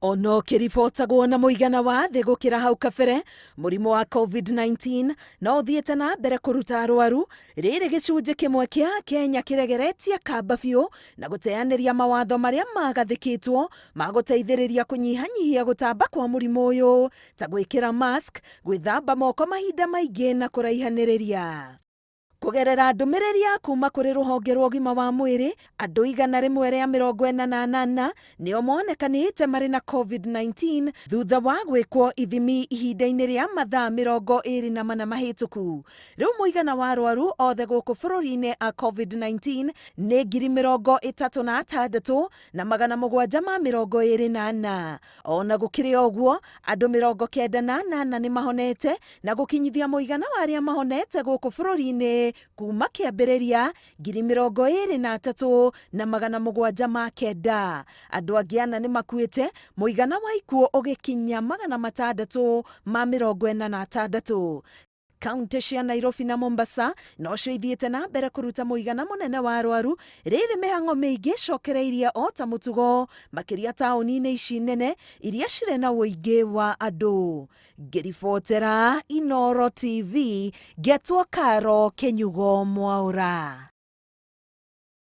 Ona ũkĩribotagwo na mũigana wa thĩ gũkĩra hau kabere, mũrimũ wa Covid-19 no ũthiĩte na mbere kũruta arwaru, rĩrĩ gĩcunjĩ kĩmwe kĩa Akenya kĩregeretie kamba biũ na gũteanĩria mawatho marĩa magathĩkĩtwo ma gũteithĩrĩria kũnyihanyihia gũtamba kwa mũrimũ ũyũ ta gwĩkĩra mask, gwĩthamba moko mahinda maingĩ na kũraihanĩrĩria. Kũgerera ndũmĩrĩri ya kuuma kũrĩ rũhonge rwa ũgima wa mwĩrĩ, andũ 148 nĩo monekanĩte marĩ na Covid-19 thutha wa gwĩkwo ithimi ihinda-inĩ rĩa mathaa 24 mahĩtũku. Rĩu mũigana wa arwaru othe gũkũ bũrũri-inĩ a Covid-19 nĩ 36,724. O na gũkĩrĩ ũguo, andũ 98 nĩ mahonete na gũkinyithia mũigana wa arĩa mahonete gũkũ bũrũri-inĩ kuma kĩambĩrĩria 23,709. Andũ angĩ ana nĩ makuĩte, mũigana wa ikuũ ũgĩkinya 646. Kauntĩ cia Nairobi na Mombasa nocio ithiĩte na mbere kũruta mũigana mũnene wa arwaru, rĩrĩ mĩhang'o mĩingĩ ĩcokereirie o ta mũtugo, makĩria taũni-inĩ ici nene iria cirĩ na ũingĩ wa andũ. Ngĩribotera Inooro TV, ngetwo Caro Kĩnyugo Mwaũra.